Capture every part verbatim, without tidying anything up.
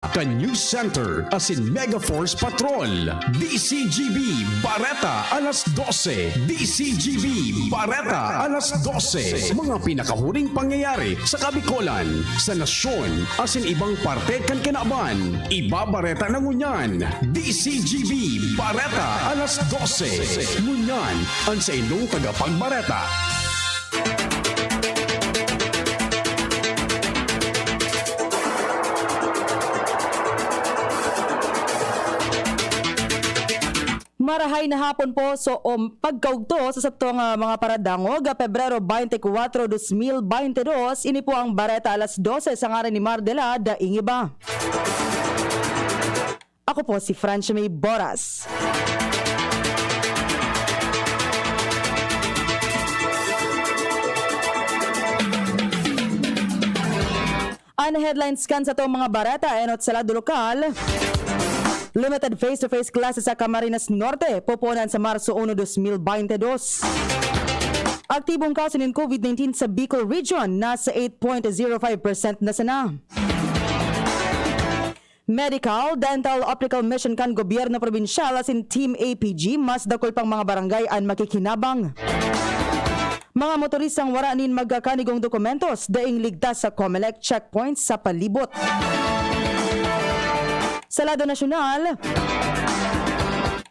Kan News Center asin Mega Force Patrol. D C G B Bareta alas dose. D C G B Bareta alas dose. Mga pinakahuring pangyayari sa Kabikolan, sa nasyon, asin ibang parte kan kinaban. Ibabareta na ngunyan. D C G B Bareta alas dose. Ngunyan, an saindong tagapagbareta. Marahay na hapon po. So, um, pagkaugto sa satong, ah, mga paradangog, ah, Pebrero twenty-four, dos mil bente dos, ini po ang Bareta Alas Dose sa ngaran ni Mardela Daing Iba. Ako po si Francia May Boras. An headlines kan satong mga bareta, enot sa lado lokal. Limited face-to-face classes sa Camarines Norte, pupunan sa Marso uno, dos mil bente dos. Aktibong kaso nin COVID nineteen sa Bicol Region, nasa eight point zero five percent na sana. Medical, dental, optical mission kan gobyerno probinsyal asin Team A P G, mas dakul pang mga barangay an makikinabang. Mga motoristang wara nin magkakanigong dokumentos, daing ligtas sa Comelec checkpoints sa palibot. Sa lado nasyonal,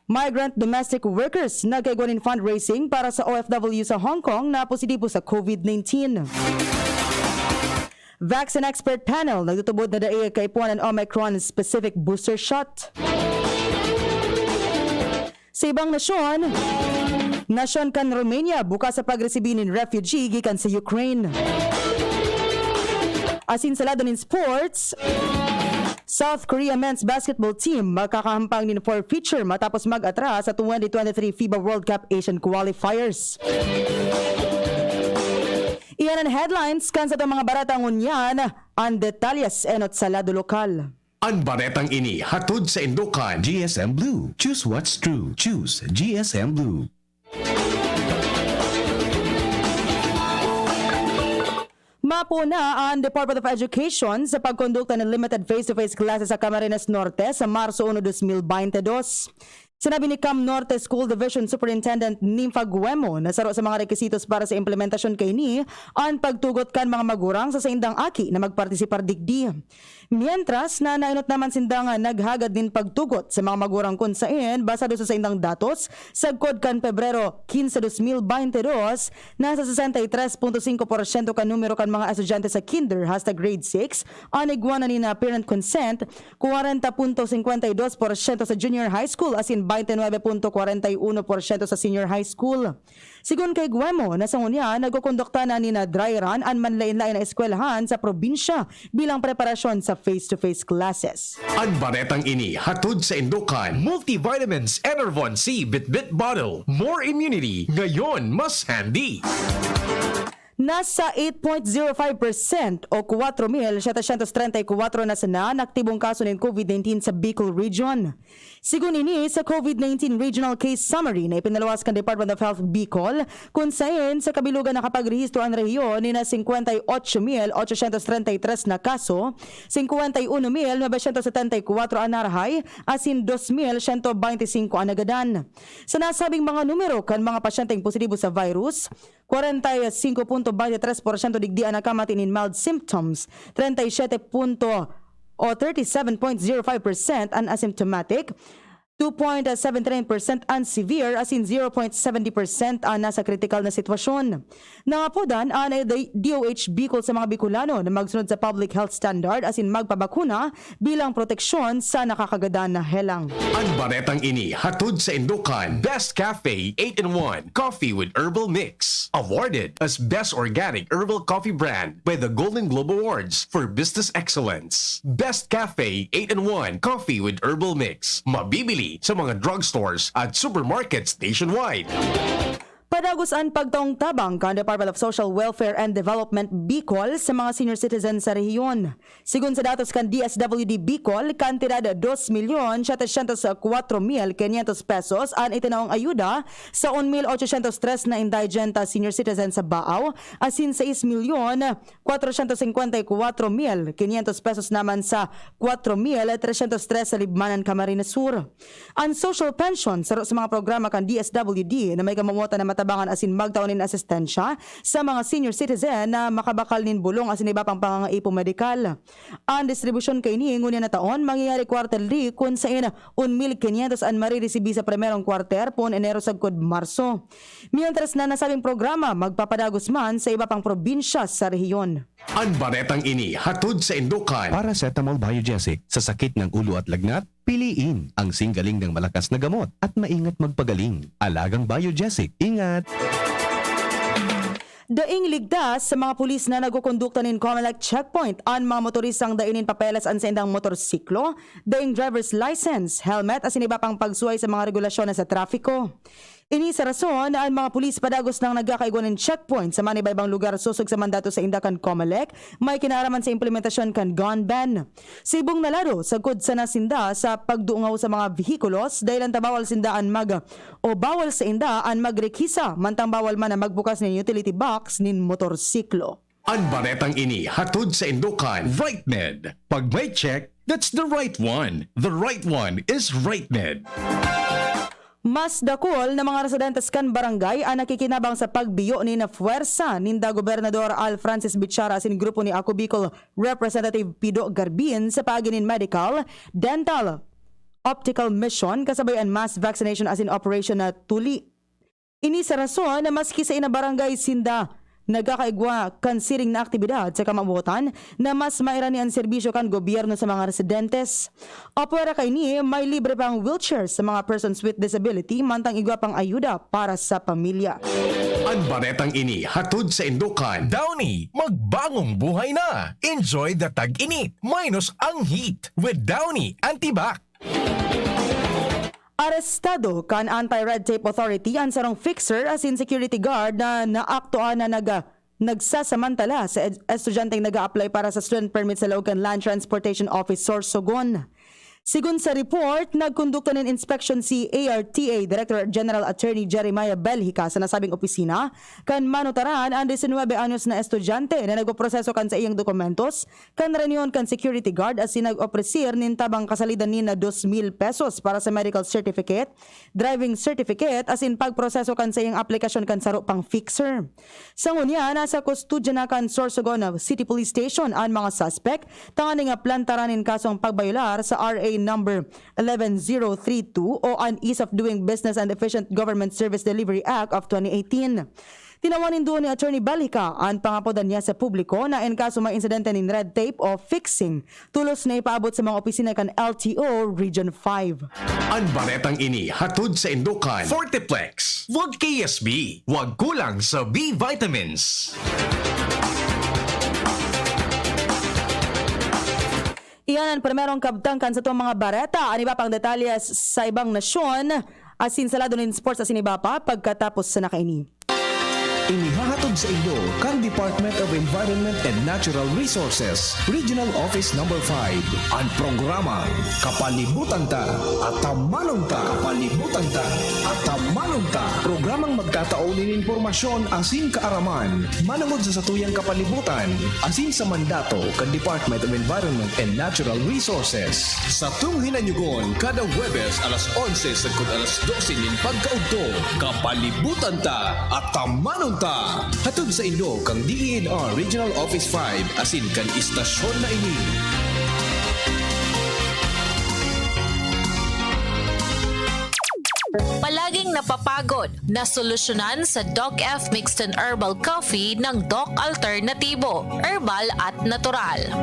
migrant domestic workers nagkaigwa nin fundraising para sa O F W sa Hong Kong na positibo sa COVID nineteen. Vaccine expert panel nagtutubod na dai kaipuhan an Omicron specific booster shot. Sa ibang nasyon, nasyon kan Romania bukas sa pagresibi nin refugee gikan sa Ukraine. Asin sa lado nin sports, South Korea men's basketball team makakahampang nin forfeiture matapos mag-atras sa twenty twenty-three FIBA World Cup Asian qualifiers. Iyan an headlines kan satong mga bareta ngunyan. An detalyes enot sa lado lokal. An baretang ini hatod saindo kan G S M Blue. Choose what's true. Choose G S M Blue. Mapo na an Department of Education sa pagkondukta nin limited face-to-face classes sa Camarines Norte sa Marso uno, dos mil bente dos. Sinabi ni Cam Norte School Division Superintendent Nympha Guemo na saro sa mga rekisitos para sa implementasyon kaini an pagtugot kan mga magurang sa saindang aki na magpartisipar digdi. Mientras na naenot naman sindang naghagad nin pagtugot sa mga magurang kun saen, basado sa saindang datos, sagkod kan Pebrero quince, dos mil bente dos, nasa sesenta y tres punto singko porsyento kan numero kan mga estudyante sa kinder hasta grade six an igwa na nin parent consent, kwarenta punto singkwenta y dos porsyento sa junior high school asin baynte nuebe punto kwarenta y uno porsyento sa senior high school. Sigon kay Guemo na sa ngunyan nagkokondukta na nin dry run an manlaen-laen na eskwelahan sa probinsya bilang preparasyon sa face-to-face classes. An baretang ini hatod saindo kan Multivitamins Enervon C Bitbit Bottle. More immunity, ngayon mas handy. Nasa eight point zero five percent o kwatro mil setecientos treinta y cuatro na sana an aktibong kaso nin COVID nineteen sa Bicol Region. Sigon ini sa COVID nineteen Regional Case Summary na ipinaluwas kan Department of Health Bicol, kun saen sa kabilugan nakapagrehistro an rehiyon nin singkwenta y ocho mil ochocientos treinta y tres na kaso, singkwenta y uno mil nobecientos setenta y kuwatro an narahay, asin dos mil siyento baynte singko an nagadan. Sa nasabing mga numero kan mga pasyenteng positibo sa virus, kwarenta y singko punto baynte tres porsyento digdi an nakamati nin mild symptoms, treinta y siete punto o thirty-seven point zero five percent an asymptomatic, two point seventy-nine percent an severe, asin zero point seventy percent an nasa kritikal na sitwasyon. Nangapodan an D-, D O H Bicol sa mga Bicolano na magsunod sa public health standard asin magpabakuna bilang proteksyon sa nakakagadan na helang. An baretang ini hatod saindo kan Best Cafe eight-in-one Coffee with Herbal Mix, awarded as Best Organic Herbal Coffee Brand by the Golden Globe Awards for Business Excellence. Best Cafe eight-in-one Coffee with Herbal Mix, mabibili sa mga drugstores at supermarkets nationwide. Padagos an pagtaong tabang kan Department of Social Welfare and Development Bicol sa mga senior citizen sa rehiyon. Sigon sa datos kan D S W D Bicol, kantidad dos milyon setecientos kwatro mil quinientos pesos an itinaong ayuda sa un mil ochocientos tres na indigent senior citizen sa Baao, asin sais milyon kwatro syentos singkwenta y kwatro mil quinientos pesos naman sa kwatro mil tresyentos tres sa Libmanan, Camarines Sur. An social pension, saro sa mga programa kan D S W D na may kamomotan na matabangan asin magtao nin asistensya sa mga senior citizen na makabakal nin bulong asin iba pang pangangaipo medikal. An distribusyon kaini ngunyan na taon mangyayari quarterly, kun saen un mil quinientos an mariresibi sa primerong kwarter poon Enero sagkod Marso. Mientras na nasabing programa magpapadagos man sa iba pang probinsya sa rehiyon. An baretang ini hatod saindo kan Paracetamol Biogesic. Sa sakit ng ulo at lagnat, piliin ang singgaling ng malakas na gamot at maingat magpagaling. Alagang Biogesic. Ingat! Daing ligtas sa mga pulis na nagkukondukta nin Comelec checkpoint an mga motoristang dai nin papeles an saindang motorsiklo, daing driver's license, helmet asin iba pang pagsuhay sa mga regulasyon na sa trafiko. Ini sa rason na an mga pulis padagos nang nagkakaigwa nin checkpoint sa manibaybang lugar sosog sa mandato sainda kan Comelec, may kinaaraman sa implementasyon kan gun ban. Sa ibong na lado, sagkod sana sinda sa pagdungaw sa mga vehikulos, dahilan ta bawal sinda an mag, o bawal sainda an magrikisa, mantang bawal man na magbukas nin utility box nin motorsiklo. An baretang ini hatod saindo kan RightMed. Pag may check, that's the right one. The right one is RightMed. Mas dakul na mga residentes kan barangay an nakikinabang sa pagbiyo nin pwersa ninda Gobernador Al Francis Bichara asin grupo ni Ako Bicol Representative Pido Garbin sa paagi nin medical, dental, optical mission kasabay an mass vaccination asin operation na tuli. Ini sa rason na maski sa ina barangay sinda nagkakaigwa kan siring na aktibidad sa kamawotan na mas mairani an serbisyo kan gobyerno sa mga residentes. Apwera kaini, may libre pang wheelchair sa mga persons with disability mantang igwa pang ayuda para sa pamilya. An baretang ini hatod saindo kan Downy, magbagong buhay na! Enjoy the tag-init minus ang heat with Downy Antibac. Arestado kan Anti-Red Tape Authority an sarong fixer asin security guard na naaktuan na nag-, nagsasamantala sa ed-, estudyanteng nag-a-apply para sa student permit sa laog kan Land Transportation Office, Sorsogon. Sigon sa report, nagkondukta nin inspeksyon si A R T A Director General Attorney Jeremiah Belhica sa nasabing opisina kan manutaran an diecinuebe anyos na estudyante na nagpoproseso kan saiyang dokumentos kan reunion kan security guard asin nag-opresir nin tabang kasalidan nin dos mil pesos para sa medical certificate, driving certificate asin pagproseso kan saiyang aplikasyon kan saro pang fixer. Sa ngunyan, nasa kustodya na kan Sorsogon City Police Station an mga suspek tanganing plantaran nin kasong pagbayolar sa R A number eleven zero three two o an Ease of Doing Business and Efficient Government Service Delivery Act of twenty eighteen. Tinawan nin duo ni Attorney Belhica an pangapodan niya sa publiko na in kaso may insidente nin red tape o fixing, tolos na ipaabot sa mga opisina kan L T O Region five. An baretang ini hatod saindo kan Fortiplex. Wag K S B, wag kulang sa B vitamins. Iyan an primerong kabtang kan satong mga bareta. An iba pang detalye sa ibang nasyon, asin sa lado nin sports asin iba pa, pagkatapos sana kaini. Inihahatod saindo kan Department of Environment and Natural Resources, Regional Office Number five, an programang Kapalibutan Ta, Atamanon Ta. Kapalibutan Ta, Atamanon Ta. Programang magtatao nin impormasyon asin kaaraman manongod sa satuyang kapalibutan asin sa mandato kan Department of Environment and Natural Resources. Satong hinanyugon kada Huwebes alas onse sagkod alas dose nin pagkaudto. Kapalibutan Ta, Atamanon Ta. Hatod saindo kan D E N R Regional Office five asin kan istasyon na ini. Palaging napapagod, nasolusyonan sa Doc F Mixed and Herbal Coffee ng Doc Alternatibo, herbal at natural.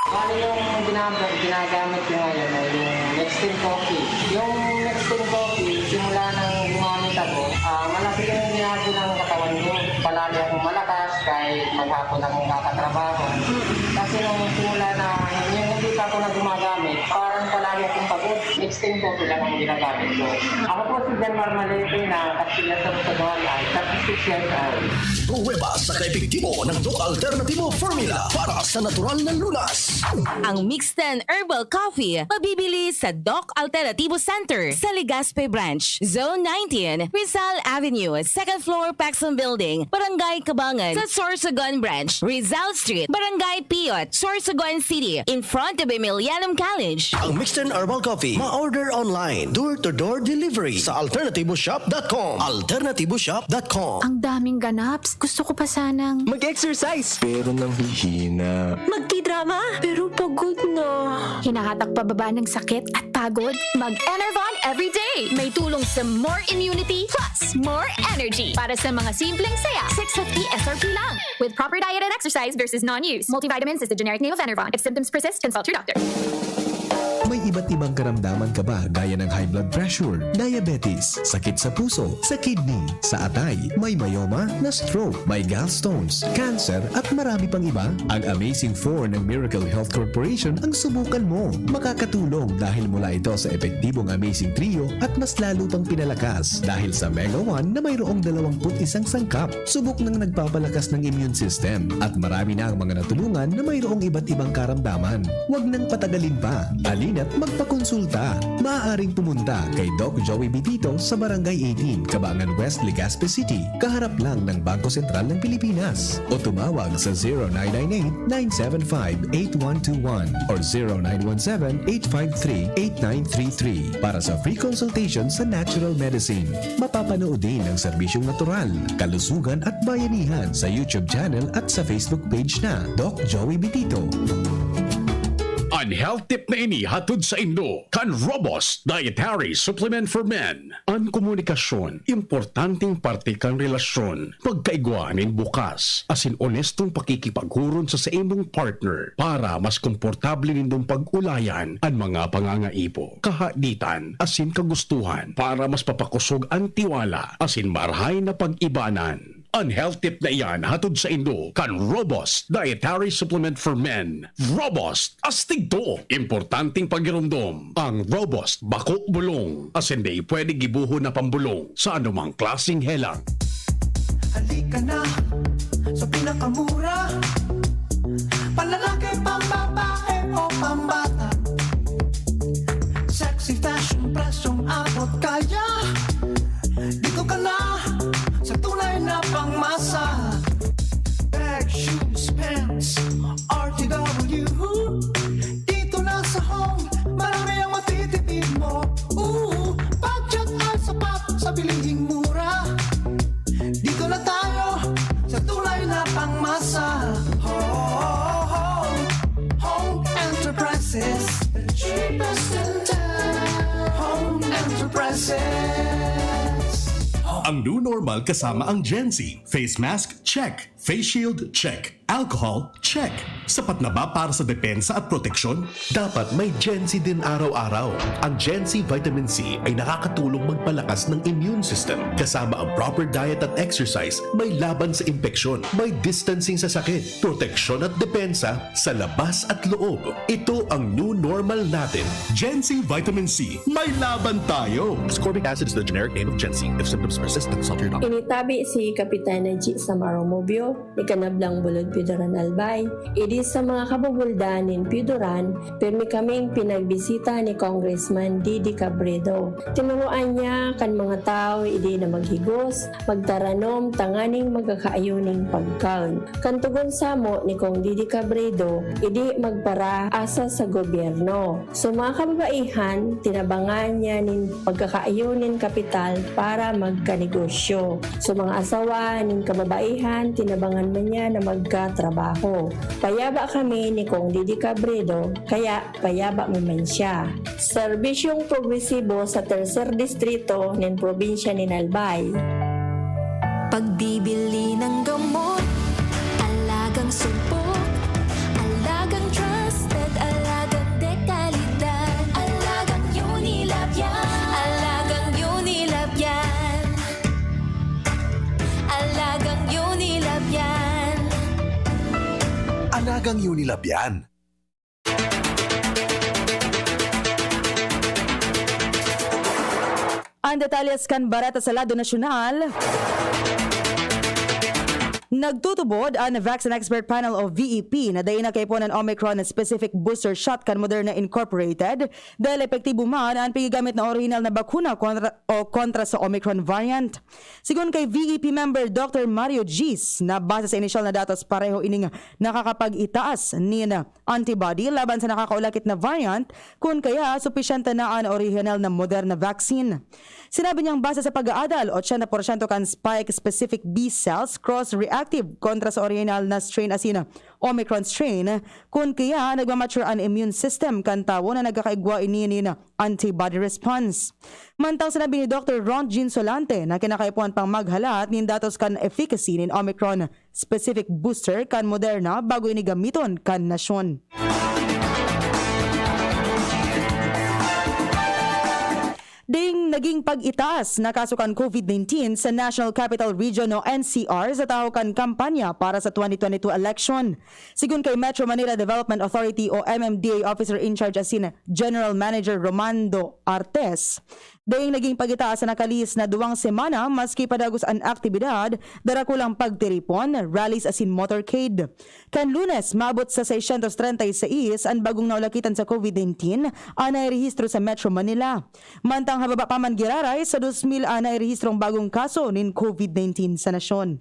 Bali, yung ginag-, ginagamit ko ngayon ay yung Nextin Coffee. Yung Nextin Coffee, simula nang gumamit ako, ah, malaki yung binago ng katawan ko. Palagi akong malakas kahit maghapon akong kakatrabaho. Kasi nung simula na, yung hindi pa ako na gumagamit, parang Palagi akong pagod, mixing po lang ang ginagamit ko. Ako po si Jan Marmalete na Castilla Sorsogon at thirty-six years old. Pruweba sa kaepektibo ng Doc Alternativo Formula para sa natural na lunas. Ang Mixten Herbal Coffee mabibili sa Doc Alternativo Center sa Legazpi Branch, Zone nineteen, Rizal Avenue, second floor, Paxson Building, Barangay Cabangan, sa Sorsogon Branch, Rizal Street, Barangay Piot, Sorsogon City, in front of Emilianum College. Ang Mixten Herbal Coffee, ma-order online, door-to-door delivery sa alternativoshop.com. Alternativoshop.com. Ang daming ganaps. Gusto ko pa sanang... Mag-exercise. Pero nanghihina. Magtidrama, pero pagod na. Hinahatak pababa ng sakit at pagod. Mag-Enervon everyday. May tulong sa more immunity plus more energy. Para sa mga simpleng saya, six fifty S R P lang. With proper diet and exercise versus non-use. Multivitamins is the generic name of Enervon. If symptoms persist, consult your doctor. May iba't ibang karamdaman ka ba gaya ng high blood pressure, diabetes, sakit sa puso, sa kidney, sa atay, may myoma, na-stroke, may gallstones, cancer at marami pang iba? Ang Amazing four ng Miracle Health Corporation ang subukan mo. Makakatulong dahil mula ito sa epektibong Amazing Trio at mas lalo pang pinalakas dahil sa Mega one na mayroong dalawang put isang sangkap. Subok nang nagpapalakas ng immune system at marami na ang mga natulungan na mayroong iba't ibang karamdaman. Huwag nang patagalin pa. Halina't magpakonsulta. Maaaring pumunta kay Doc Joey Bitito sa Barangay eighteen, Cabangan West, Legazpi City, kaharap lang ng Bangko Sentral ng Pilipinas. O tumawag sa zero nine nine eight, nine seven five, eight one two one or zero nine one seven, eight five three, eight nine three three para sa free consultation sa natural medicine. Mapapanood din ang serbisyong natural, kalusugan at bayanihan sa YouTube channel at sa Facebook page na Doc Joey Bitito. An health tip na ini hatod saindo kan Robust Dietary Supplement for Men. An komunikasyon, importanteng parte kan relasyon. Pagkaigwa nin bukas asin onestong pakikipaghuron sa saimong partner para mas komportable nindong pag-ulayan an mga pangangaipo, kahaditan asin kagustuhan para mas papakosog an tiwala asin marahay na pag-ibanan. An health tip na iyan hatod saindo kan Robust Dietary Supplement for Men. Robust, astig to! Importanteng pagiromdom, ang Robust bako bulong, asin dai pwede gibohon na pambolong sa anumang klaseng helang. Halika na sa pinakamura. Panlalaki, pambabae o pambata. Sexy fashion, presyong abot kaya. Dito ka na sa tunay na pangmasa. Bag, shoes, pants, R T W. Dito na sa Home, marami ang matitipid mo. Ooh, budget ay sapat sa bilihing mura. Dito na tayo sa tunay na pangmasa. Home, Home Enterprises, the cheapest in town. Home Enterprises. Ang new normal kasama ang Gen Z. Face mask, check. Face shield, check. Alcohol, check. Sapat na ba para sa depensa at proteksyon? Dapat may Gen Z din araw-araw. Ang Gen Z Vitamin C ay nakakatulong magpalakas ng immune system. Kasama ang proper diet at exercise, may laban sa impeksyon, may distancing sa sakit, proteksyon at depensa sa labas at loob. Ito ang new normal natin. Gen Z Vitamin C, may laban tayo! Ascorbic acid is the generic name of Gen Z. If symptoms persist, consult your doctor. Initabi si Kapitana G. Samaro Mobio, ni Kanablang Bulod Piodoran Albay. Idi sa mga kabubuldan nin Piodoran, pirmi kaming pinagbisita ni Congressman Didi Cabredo. Tinuroan niya kan mga tawo idi na maghigos, magtaranom tanganing magkakaayo nin pagkaon. Kan togon samo ni Cong Didi Cabredo, idi magparaasa sa gobyerno. So, mga kababaihan, tinabangan niya nin pagkakaayo nin kapital para magkanegosyo. So, mga asawa nin kababaihan, tinabangan man niya na magkatrabaho. Payaba kami ni Cong Didi Cabredo, kaya payaba mi man siya. Serbisyong progresibo sa Tercer Distrito nin probinsya nin Albay. Pagbibili ng gamot, alagang subok, alagang trusted, alagang dekalidad, alagang Unilab yan, alagang Unilab yan, alagang Unilab yan. Alagang Unilab yan. Detalyes kan bareta sa lado nasyonal. Nagtutubod an Vaccine Expert Panel o V E P na dai na kaipuhan an Omicron specific booster shot kan Moderna Incorporated dahil epektibo man an piggamit na orihinal na bakuna kontra, o kontra sa Omicron variant. Sigon kay V E P member Doctor Mario Gis, na base sa inisyal na datos, pareho ining nakakapag-itaas nin antibody laban sa nakakaulakit na variant, kun kaya supisyente na an orihinal na Moderna vaccine. Sinabi niyang base sa pag-aadal, ochenta porsyento kan spike-specific B cells cross-reactive kontra sa orihinal na strain asin Omicron strain, kun kaya nagmamature an immune system kan tawo na nagkakaigwa ini nin antibody response. Mantang sinabi ni Doctor Ron Jean Solante na kinakaipuhan pang maghalat nin datos kan efficacy nin Omicron specific booster kan Moderna bago ini gamiton kan nasyon. Ding naging pag-itaas na kaso kan COVID nineteen sa National Capital Region o N C R sa tahaw kan kampanya para sa twenty twenty-two election. Sigon kay Metro Manila Development Authority o M M D A Officer in Charge asin General Manager Romando Artes, daing naging pag-itaas sa nakalihis na duwang semana, maski padagos an aktibidad, darakulang pagtiripon, rallies asin motorcade. Kan Lunes, maabot sa seiscientos treinta y seis an bagong naulakitan sa COVID nineteen an nairehistro sa Metro Manila. Mantang hababa pa man giraray, sa dos mil an nairehistrong bagong kaso nin COVID nineteen sa nasyon.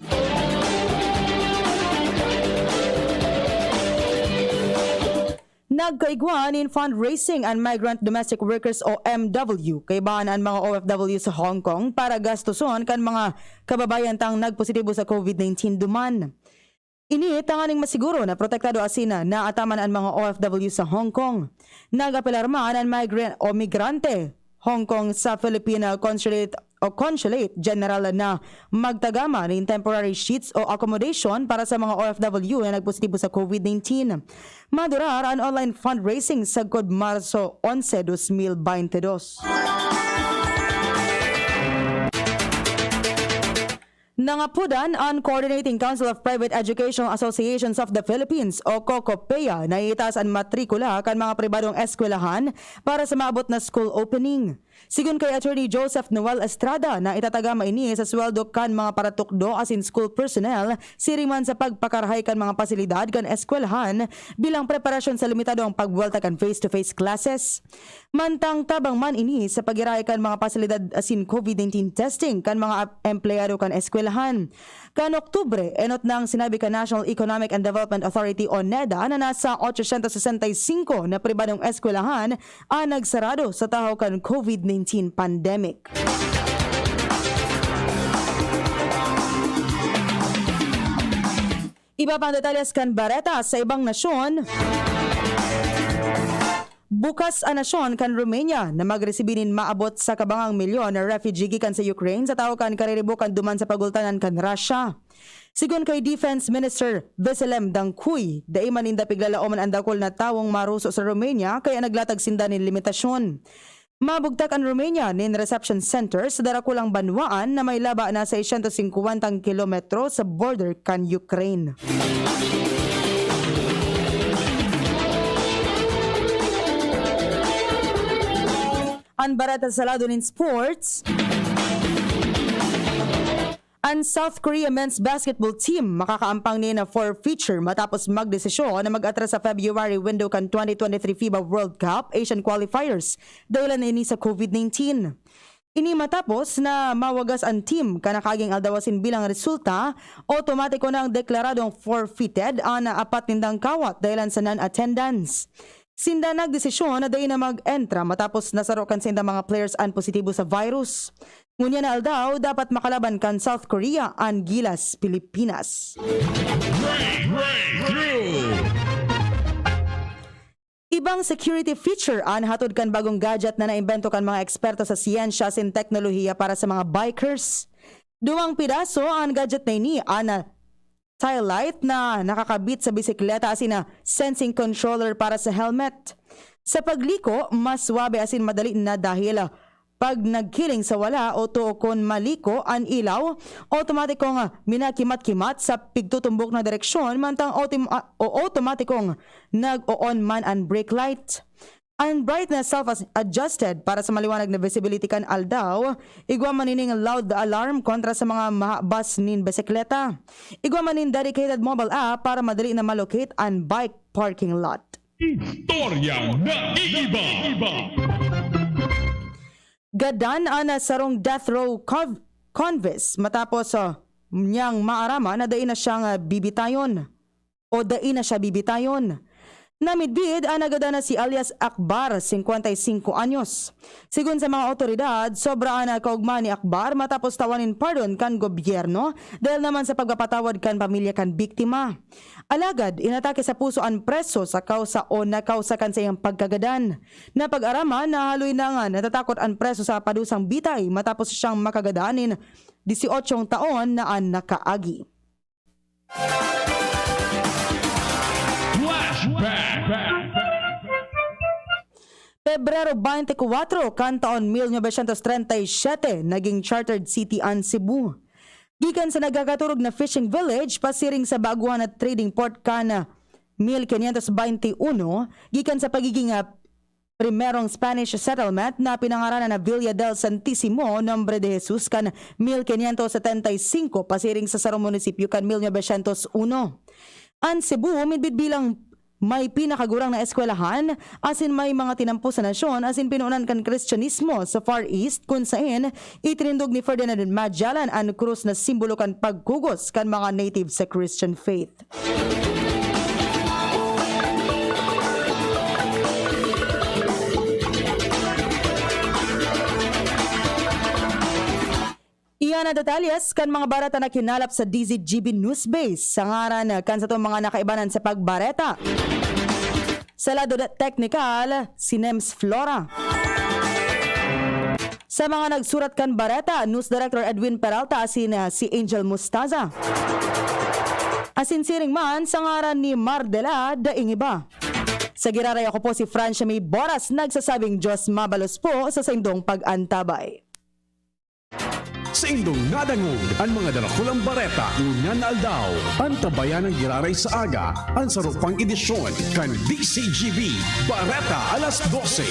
Nagkaigwa nin fundraising an migrant domestic workers o M W, kaibahan an mga O F W sa Hong Kong, para gastuson kan mga kababayan tang nagpositibo sa COVID nineteen duman. Ini tanganing masiguro na protektado asin naataman an mga O F W sa Hong Kong. Nag-apelar man an migrant o migrante Hong Kong sa Filipino Consulate o Consulate General na magtagama nin temporary sheets o accommodation para sa mga O F W na nagpositibo sa COVID nineteen. Madurar an online fundraising sagkod Marso onse, dos mil baynte dos. Nangapudan an Coordinating Council of Private Educational Associations of the Philippines o COCOPEA na iitaas an matrikula kan mga pribadong eskwelahan para sa maabot na school opening. Sigon kay Attorney Joseph Noel Estrada na itatagama ini sa sweldo kan mga paratukdo asin school personnel, siring man sa pagpakarahay kan mga pasilidad kan eskwelahan bilang preparasyon sa limitadong pagbuwelta kan face-to-face classes. Mantang tabang man ini sa pagirahay kan mga pasilidad asin COVID nineteen testing kan mga ap-, empleyado kan eskwelahan. Kan Oktubre, enot nang sinabi kan National Economic and Development Authority o NEDA na nasa ochocientos sesenta y cinco na pribadong eskwelahan an nagsarado sa tahaw kan COVID nineteen pandemic. Iba pang detalyes kan bareta sa ibang nasyon. Bukas an nasyon kan Romania na magresibi nin maabot sa kabangang milyon na refugee gikan sa Ukraine sa tahaw kan kariribokan duman sa pagultanan kan Russia. Sigon kay Defense Minister Veselem Dangkuy, dai man ninda piglalaoman an dakul na tawong maruso sa Romania, kaya naglatag sinda nin limitasyon. Mabugtak an Romania nin reception center sa darakulang banwaan na may laba na seiscientos cincuenta kilometro sa border kan Ukraine. An bareta sa lado nin sports. An South Korea men's basketball team makakaampang nin forfeiture matapos magdesisyon na mag-atras sa February window kan twenty twenty-three FIBA World Cup Asian qualifiers dahilan ini sa COVID nineteen. Ini matapos na mawagas an team kan nakaaging aldaw asin bilang resulta, otomatiko nang deklaradong forfeited an apat nindang kawat dahilan sa non-attendance. Sinda nagdesisyon na dai na mag-entra matapos nasaro kan saindang mga players an positibo sa virus. Ngunyan na aldaw, dapat makalaban kan South Korea an Gilas Pilipinas. Breakthrough. Ibang security feature an hatod kan bagong gadget na naimbento kan mga eksperto sa siyensya asin teknolohiya para sa mga bikers. Duwang pidaso an gadget na ini, an tile light na nakakabit sa bisikleta asin na sensing controller para sa helmet. Sa pagliko, mas suabe asin madali na dahil pag nagkiling sa wala o too kun maliko an ilaw, otomatikong minakimat-kimat sa pigtutumbok na direksyon mantang otim-, o otomatikong nag-o-on man an brake light. An brightness self-adjusted para sa maliwanag na visibility kan aldaw, igwa man nining loud alarm kontra sa mga mahabas nin bisikleta. Igwa man nin dedicated mobile app para madali na ma-locate an bike parking lot. Istoryang naiiba. Gadan an sarong death row cov-, convicts matapos, ah, niyang maaraman na dai na siyang, ah, bibitayon o dai na siya bibitayon. Namidbid an nagadan na si alias Akbar, singkwenta y singko anyos. Sigon sa mga awtoridad, sobra an kaogmahan ni Akbar matapos tawan nin pardon kan gobyerno dahil naman sa pagpapatawad kan pamilya kan biktima. Alagad, inatake sa puso an preso sa kawsa o nakawsa kan saiyang pagkagadan. Napag-araman na haloy na nga natatakot an preso sa padusang bitay matapos siyang makagadan nin disyotsyong taon na an nakaagi. Flashback! Pebrero twenty-four kan taon mil novecientos treinta y siete, naging chartered city an Cebu. Gikan sa nagkakaturog na fishing village, pasiring sa baguhan na trading port kan mil quinientos veintiuno, gikan sa pagiging, ah, primerong Spanish settlement na pinangaranan na Villa del Santisimo Nombre de Jesus kan mil quinientos setenta y cinco, pasiring sa sarong munisipyo kan mil novecientos uno. An Cebu midbid bilang may pinakagurang na eskwelahan, asin may mga tinampo sa nasyon asin pinunan kan Kristyanismo sa Far East, kun saen itinindog ni Ferdinand Magellan an krus na simbolo kan pagkugos kan mga native sa Christian faith. Iyan an detalyes kan mga bareta na kinalap sa D Z G B News Base sa ngaran kan satong mga nakaibanan sa pagbareta. Sa lado na teknikal, si Nems Flora. Sa mga nagsurat kan bareta, News Director Edwin Peralta asin, ah, si Angel Mustaza. Asin siring man sa ngaran ni Mardela Daing Iba. Sa giraray, ako po si Francia May Boras, nagsasabing Diyos mabalos po sa saindong pag-antabay. Saindong nadangog an mga darakulang bareta ngunyan na aldaw. Antabayan an giraray sa aga, an saro pang edisyon kan D Z G B Bareta Alas Dose.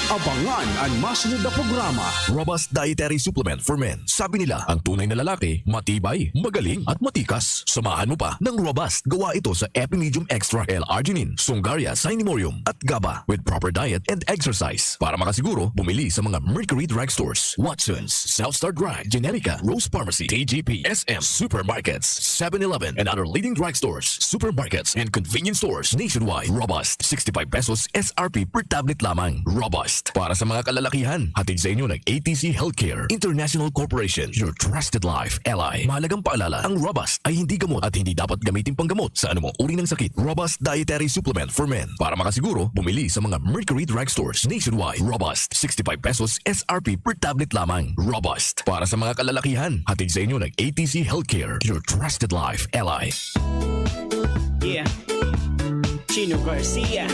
Abangan an masunod na programa. Robust Dietary Supplement for Men. Sabi nila, ang tunay na lalaki, matibay, magaling, at matikas. Samahan mo pa ng Robust. Gawa ito sa Epimedium Extra, L-arginine, Sungaria, Cinemorium, at GABA. With proper diet and exercise. Para makasiguro, bumili sa mga Mercury Drugstores, Watsons, South Star Drug, Generica, Rose Pharmacy, T G P, S M, supermarkets, Seven Eleven, and other leading drugstores, supermarkets, and convenience stores nationwide. Robust, sixty-five pesos S R P per tablet lamang. Robust. Para sa mga kalalakihan, hatid sa inyo ng A T C Healthcare International Corporation, your trusted life ally. Mahalagang paalala, ang Robust ay hindi gamot at hindi dapat gamitin panggamot sa anumang uri ng sakit. Robust Dietary Supplement for Men. Para makasiguro, bumili sa mga Mercury Drugstores nationwide. Robust, sixty-five pesos S R P per tablet lamang. Robust. Para sa mga kalalakihan, hatid sa inyo ng A T C Healthcare, your trusted life ally. Yeah. Chino Garcia.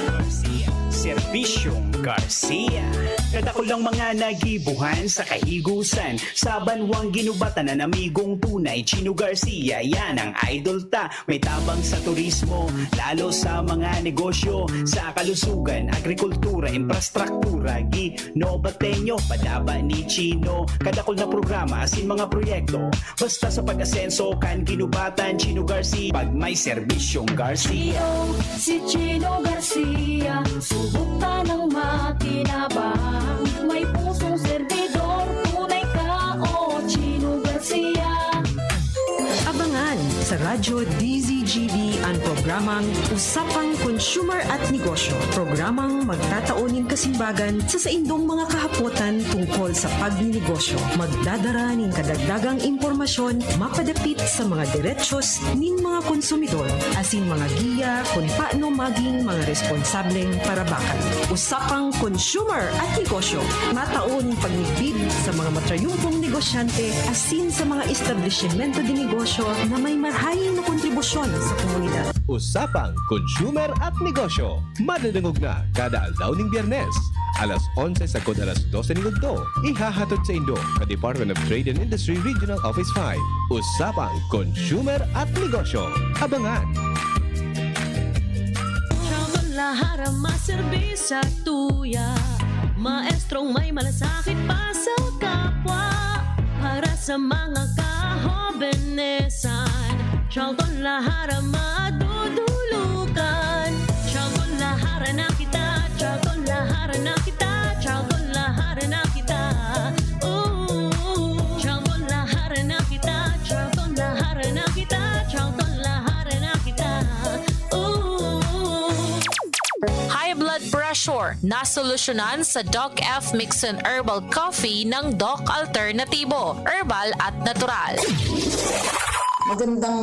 Serbisyong Garcia. Kadakulang mga nagibuhan sa kahigusan. Sa banwang ginubatan ng amigong tunay, Chino Garcia, yan ang idol ta. May tabang sa turismo, lalo sa mga negosyo, sa kalusugan, agrikultura, infrastruktura, ginobatenyo, padaba ni Chino. Kadakul na programa, asin mga proyekto, basta sa pag-asenso kan ginubatan, Chino Garcia, pag may serbisyong Garcia. Chino, si Chino Garcia, subok tanang makinabang. May pusong servidor, tunay ka, o Chino Garcia. Abangan sa Radyo D Z G B an programang Usapang Consumer at Negosyo, programang magtatao nin kasimbagan sa saindong mga kahapotan tungkol sa pagninegosyo. Magdadara nin kadagdagang impormasyon mapadapit sa mga derechos nin mga konsumidor, asin mga giya kun paano maging mga responsableng parabakan. Usapang Consumer at Negosyo, matao nin pagmidbid sa mga matrayumpong negosyante asin sa mga establisimento de negosyo na may marahay na kontribusyon sa komunidad. Usapang Consumer at Negosyo, madadangog na kada aldaw nin Biyernes, alas onse sagkod alas dose nin udto. Ihahatod saindo sa Department of Trade and Industry Regional Office five. Usapang Consumer at Negosyo. Abangan! Haram maserbi sa tuya, maestrong may malasakit pa sa kapwa. Para sa mga kahobenesan, Charlton Lahara madudulugan. Charlton Lahara na kita, Charlton Lahara na kita, Charlton Lahara na kita. Ooh, Charlton Lahara na kita, Charlton Lahara na kita, Charlton Lahara na kita. Ooh. High blood pressure, nasolusyonan sa Doc F Mixon Herbal Coffee ng Doc Alternatibo, herbal at natural. Magandang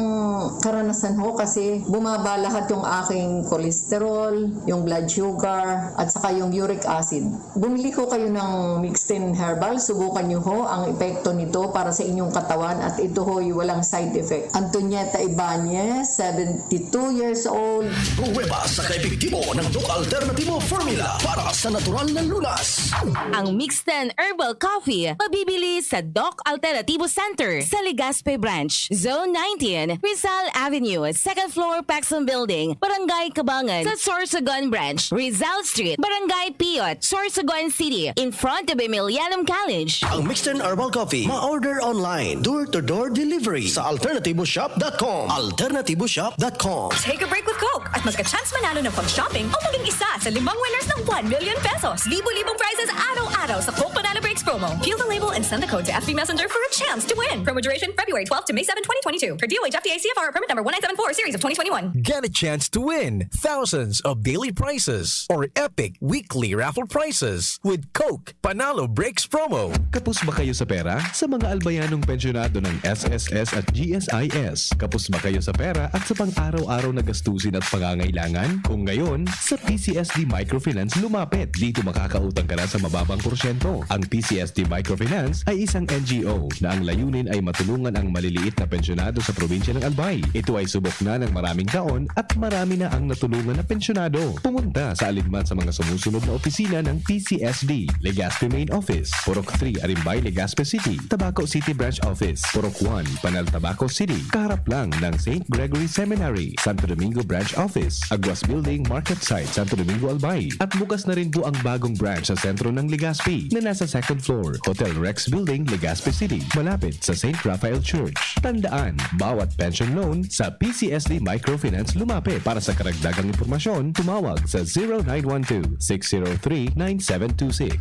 karanasan ho kasi bumaba lahat yung aking cholesterol, yung blood sugar, at saka yung uric acid. Bumili ho kayo ng Mixten Herbal, subukan nyo ho ang epekto nito para sa inyong katawan at ito ho'y walang side effect. Antonieta Ibanez, seventy-two years old. Pruweba sa kaepektibo ng Doc Alternativo Formula para sa natural na lunas. Ang Mixten Herbal Coffee, mabibili sa Doc Alternativo Center sa Legazpi Branch, Zone nineteen, Rizal Avenue, second floor, Paxson Building, Barangay Cabangan, sa Sorsogon Branch, Rizal Street, Barangay Piyot, Sorsogon City, in front of Emilianum College. Ang Mixten Herbal Coffee, ma-order online, door-to-door delivery sa alternativoshop dot com. alternativoshop dot com. Take a break with Coke at magka-chance manalo ng pag-shopping o maging isa sa limang winners ng one million pesos. Libo-libong prizes araw-araw sa Coke Panalo Breaks promo. Peel the label and send the code to F B Messenger for a chance to win. Promo duration February twelve to May seven, twenty twenty-two. Per D O H F T A C F R permit number one nine seven four series of twenty twenty-one. Get a chance to win thousands of daily prizes or epic weekly raffle prizes with Coke Panalo Breaks promo. Kapos ba kayo sa pera? Sa mga albayanong pensyonado ng S S S at G S I S, kapos ba kayo sa pera at sa pang-araw-araw na gastusin at pangangailangan? Kung ngayon, sa P C S D Microfinance lumapit. Dito makakautang ka na sa mababang porsyento. Ang P C S D Microfinance ay isang N G O na ang layunin ay matulungan ang maliliit na pensyonado sa probinsya ng Albay. Ito ay subok na ng maraming taon at marami na ang natulungan na pensyonado. Pumunta sa alinman sa mga sumusunod na opisina ng P C S D: Legazpi Main Office, Purok three, Arimbay, Legazpi City, Tabaco City Branch Office, Purok one, Panal, Tabaco City, kaharap lang ng Saint Gregory Seminary, Santo Domingo Branch Office, Aguas Building, Market Site, Santo Domingo, Albay. At bukas na rin po ang bagong branch sa sentro ng Legazpi na nasa second floor, Hotel Rex Building, Legazpi City, malapit sa Saint Raphael Church. Tandaan, bawat pension loan sa P C S D Microfinance lumapit. Para sa karagdagang impormasyon, tumawag sa zero nine one two, six zero three, nine seven two six.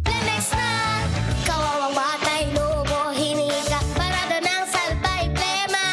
Flemex na! Kawawang batay, lobo, hininga, parada ng salbay, plema.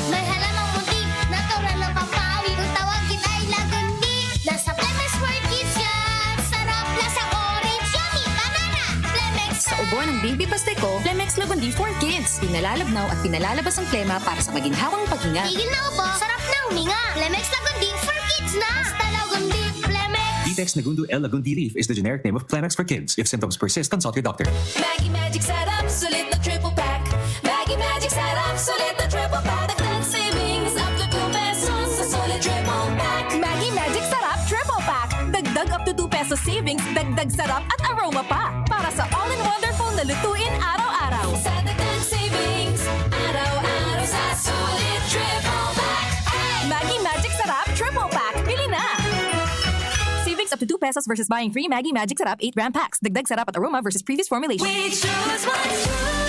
May halamang munti, natural na pampawi. Kung tawagin ay lagundi, nasa Flemex for Kids yan. Sarap, lasang orange, yummy, banana. Flemex Sa ubo ng baby pastiko, Flemex Lagundi for Kids. Pinalalabnaw at pinalalabas ang plema para sa maginhawang paghinga. Tigil na ubo, sarap na huminga. Flemex Lagundi for Kids na. Basta Lagundi, Flemex. Vitex Negundo L Lagundi Leaf is the generic name of Flemex for Kids. If symptoms persist, consult your doctor. Maggi Magic Sarap, sulit na triple pack. Maggi Magic Sarap, sulit na triple pack. Dagdag savings up to two pesos sa sulit triple pack. Maggi Magic Sarap Triple Pack. Dagdag up to two pesos savings, dagdag sarap at aroma pa. Para sa all-in-wonderful na lutuin araw-araw. Sa dagdag savings, araw-araw sa sulit triple pack. Maggi Magic Sarap Triple Pack. Bili na! Savings up to two pesos versus buying three Maggi Magic Sarap eight gram packs. Dagdag sarap at aroma versus previous formulation. We choose what's true.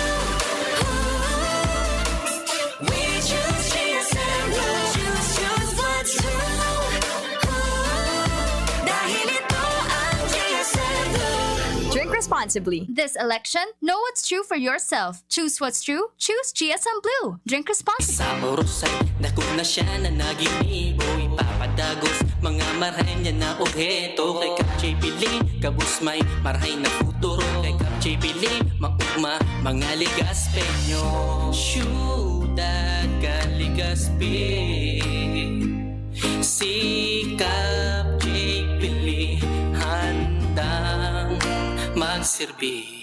We choose G S M. We choose, choose what's true. Dahil ito ang G S M. Drink responsibly. This election, know what's true for yourself. Choose what's true. Choose G S M Blue. Drink responsibly. Sa Borosay, dakul na siya na naginibo. Ipapadagos, mga marahay niya na obheto. Kay Kap J P Lee, gabos may marahay na futuro. Kay Kap J P Lee, maugma, mga Legazpeño. Syudad kan Legazpi. Si Kap J P Lee, handang magserbi.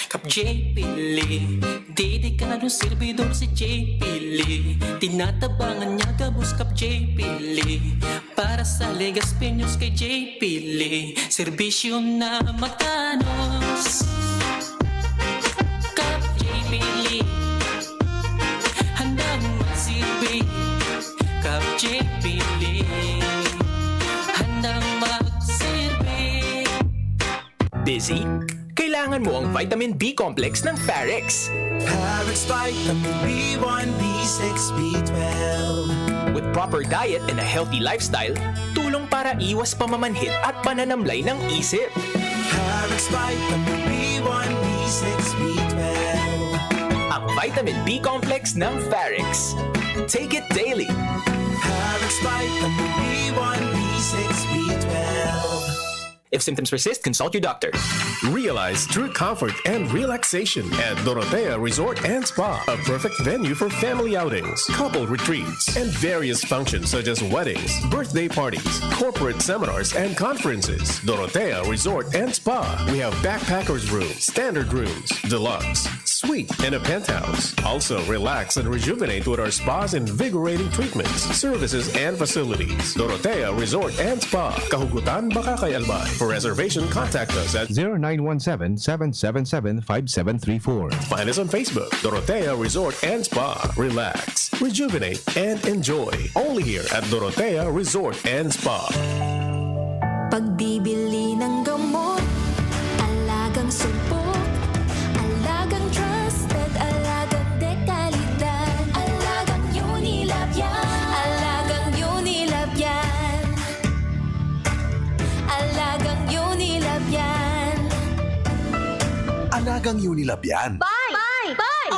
Kap J P Lee, dedikadong serbidor si J P Lee. Tinatabangan niya gabos Kap J P Lee. Para sa Legazpeños kay J P Lee, serbisyo na matanos. Kap J P Lee, handang magserbi. Kap J P Lee, handang Busy? Kailangan mo ang vitamin B complex ng Farex. Parex Vitamin B one, B six, B twelve. With proper diet and a healthy lifestyle, tulong para iwas pamamanhid at pananamlay ng isip. Parex Vitamin B one, B six, B twelve. Ang vitamin B complex ng Farex. Take it daily. Parex Vitamin B one, B six, B twelve. If symptoms persist, consult your doctor. Realize true comfort and relaxation at Dorotea Resort and Spa, a perfect venue for family outings, couple retreats, and various functions such as weddings, birthday parties, corporate seminars, and conferences. Dorotea Resort and Spa. We have backpackers room, standard rooms, deluxe, suite, and a penthouse. Also, relax and rejuvenate with our spa's invigorating treatments, services, and facilities. Dorotea Resort and Spa, Kahugutan, Bacacay, Albay. For reservation, contact us at zero nine one seven, seven seven seven, five seven three four. Find us on Facebook, Dorotea Resort and Spa. Relax, rejuvenate, and enjoy. Only here at Dorotea Resort and Spa. Pagbibili ng gamot, alagang sumpok, alagang trusted, alagang dekalidad, alagang Unilab yan, alagang Unilab yan, alagang Unilab yan. Alagang Unilab yan. Bye! Bye! Bye!